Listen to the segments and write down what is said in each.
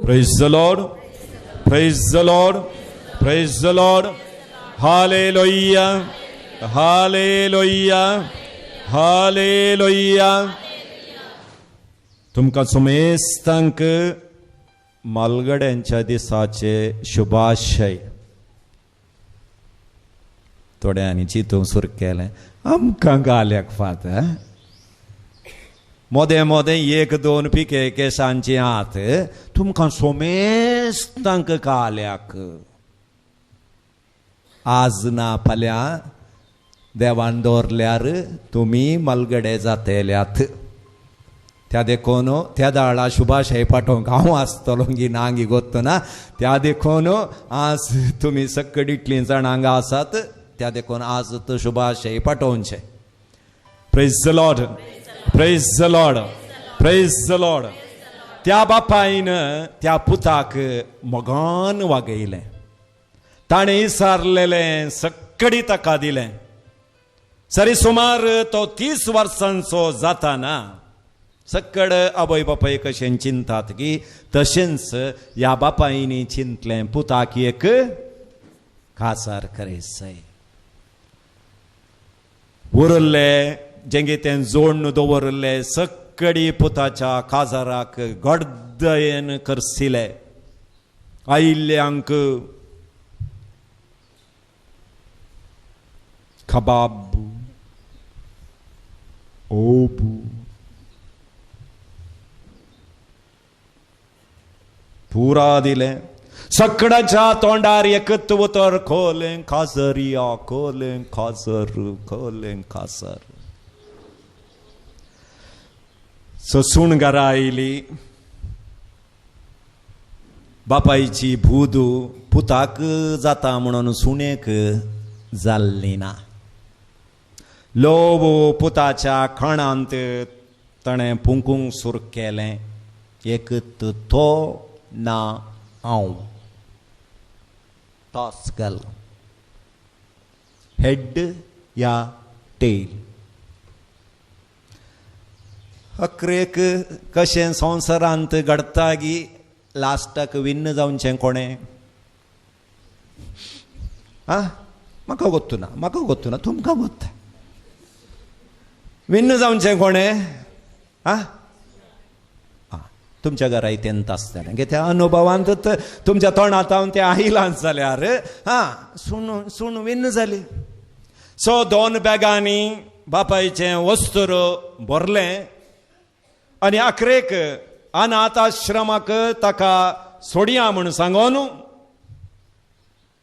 Praise the Lord, praise the Lord, praise the Lord. Hallelujah, hallelujah, hallelujah. तुमकां सुमेस्तांक मालगड्यांच्या दिसाचे शुभाशय. थोड्यांनी चिंतूंक सुरू केलें, आमकां गाल्याक फात मोदें मोदें एक दोन पिके केसांची हात तुमकां सोमेस्तांक काल्याक. आज ना फाल्यां देवान दवरल्यार तुमी मालगडे जातेल्यात. त्या देखून त्या दाळा शुभाशय पाठोवंक हांव आसतलो गी ना गी गोत्तना. त्या देखून आज तुमी सक्कड इतलीं जाणां हांगा आसात, त्या देखून आज तो शुभाशय पाठोवचें. Praise the Lord, praise the Lord, praise the Lord. त्या बापायन त्या पुताक मोगान वागयलें, ताणें विसारलेलें सक्कडी ताका दिलें. सरी सुमार तो 30 वर्सांचो जाताना सक्कड आवय बापाय कशें चिंतात की तशेंच ह्या बापायनी चिंतलें पुताक एक कासार करयसय. उरल्ले जेंगे तें जोडून दवरले सक्कडी पुताच्या काजाराक गडदयेन करसिले. आयिल्ल्यांक कबाब ओबू पुरा दिलें. सकडाच्या तोंडार एकच उतर खोलें काजरिया, खोलें काजर, खोलें काजर. ससूण घरा आयली, बापायची भूद पुताक जाता म्हणून सुणेक जाल्ली ना. लोव पुताच्या खणांत ताणें पुंकूंक सुरू केलें, एक तो ना हांव. टॉस घाल, हेड या टेल. अकरेक कशें संवसारांत घडटा गी लास्टाक विन्न जावचें कोणें? आं, म्हाका गोत्तू ना, म्हाका गोत्तू ना, तुमकां गोत्ता. विन्न जावचें कोणें? आं, तुमच्या घरा तेंत आसतलें की त्या अनुभवांत तुमच्या तोंडांत हांव तें आयलां जाल्यार हां सूण सूण विन्न जाली. सो 2 बॅगांनी बापायचें वस्त्र भरलें आनी अकरेक अनाथ आश्रमाक ताका सोडया म्हूण सांगून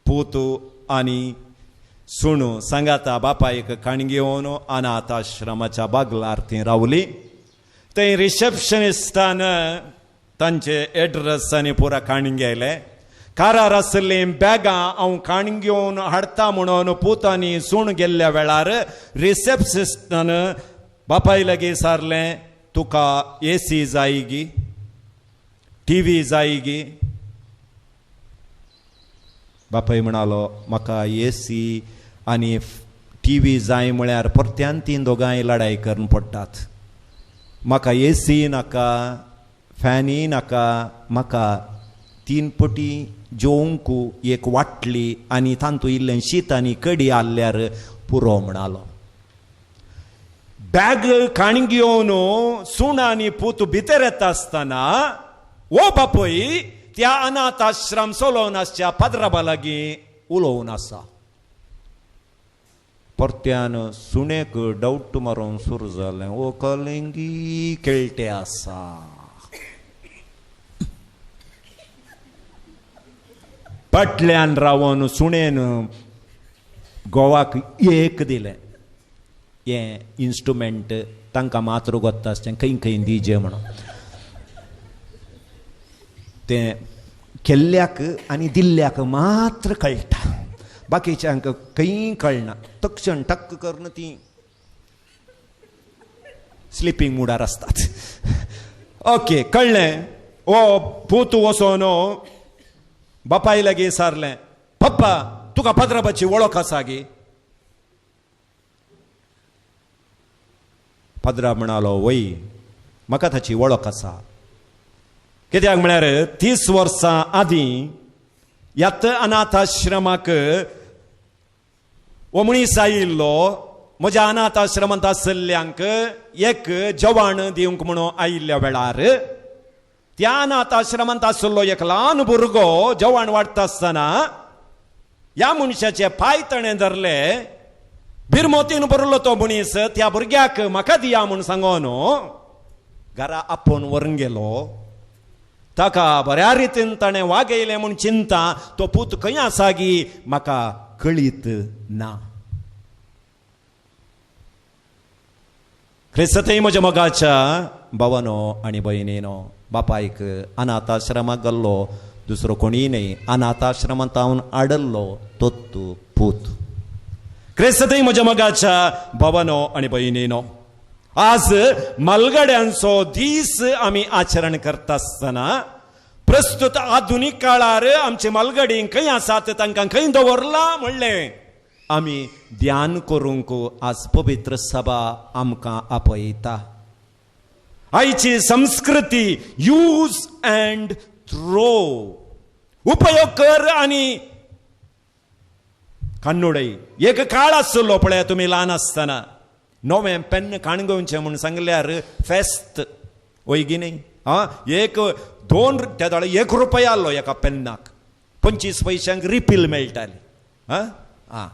पूत आनी सुणू सांगाता बापायक काण घेवन अनाथ आश्रमाच्या बागलार ती रावली. थंय रिसेप्शनिस्टान तांचे एड्रेस आनी पुरा काण घेयले. कारार आशिल्लीं बॅगां हांव काण घेवन हाडटा म्हणून पूत आनी सूण गेल्ल्या वेळार रिसेप्शनिस्टान बापाय लागीं सारलें, तुका एसी जायगी, टीव्ही जायगी? बापाय म्हणालो, म्हाका एसी आनी टीव्ही जाय म्हळ्यार परत्यान तीं दोगांय लडाय करून पडटात. म्हाका एसी नाका, फॅनूय नाका, म्हाका 3 पटी जेवंक एक वाटली आनी तातूंत इल्लें शीत आनी कडी आहल्यार पुरो म्हणालो. बॅग काण घेवन सूण आनी पूत भितर येता आसतना ओ बापूय त्या अनाथ आश्रम चलोवन आसच्या पाद्राबा लागीं उलोवन आसा. परत्यान सुणेक डावट मारून सुरू जालें, ओ कलिंगी खेळटे आसा. फाटल्यान रावन सुणेन गोवाक एक दिलें. हें इन्स्ट्रुमेंट तांकां मात्र गोत्ता आसचें, खंय खंय दिजे म्हणून तें केल्ल्याक आनी दिल्ल्याक मात्र कळटा, बाकीच्यांक खंय कळना. तक्षण टक्क करून ती स्लिपींग मुडार आसतात. ओके, कळ्ळें. ओ पूत वचोन बापाय लागीं सारलें, पप्पा तुका पाद्राबाची वळख आसा गी? पाद्रा म्हणालो, वय म्हाका ताची वळख आसा. कित्याक म्हळ्यार 30 वर्सां आदीं ह्याच अनाथाश्रमाक हो मनीस आयिल्लो. म्हज्या अनाथाश्रमांत आशिल्ल्यांक एक जेवण दिवंक म्हणून आयिल्ल्या वेळार त्या अनाथाश्रमांत आशिल्लो एक ल्हान भुरगो जेवण वाडटा आसतना ह्या मनशाचे पांय ताणें धरले. बिरमोतीन भरलो तो मनीस त्या भुरग्याक म्हाका दिया म्हूण सांगून घरा आपोवन व्हरून गेलो. ताका बऱ्या रितीन ताणें वागयलें म्हूण चिंता तो पूत खंय आसा गी म्हाका कळीत ना. क्रिस्तय म्हज्या मोगाच्या भावानो आनी भयणीनो, बापायक अनाथाश्रमाक गेल्लो दुसरो कोणीय न्हय, अनाथाश्रमांत हांव आडल्लो तोत्तू पूत. क्रिस्तय म्हज्या मोगाच्या भावानो आनी भयणीनो, आज मालगड्यांचो दीस आमी आचरण करता आसतना प्रस्तुत आधुनीक काळार आमचे मालगडी खंय आसात, तांकां खंय दवरला म्हणलें आमी ध्यान करूंक आज पवित्र सभा आमकां आपयता. आयची संस्कृती यूज अँड थ्रो, उपयोग कर आनी काण्णुडय. एक काळ आसलो पळय तुमी ल्हान आसतना नवें पेन्न काणगोवचें म्हूण सांगल्यार फेस्त वयगी न्ही. आं, एक दोन त्या वेळार 1 रुपया आसलो एका पेन्नाक, 25 पयशांक रिपील मेळटाली. आं आं,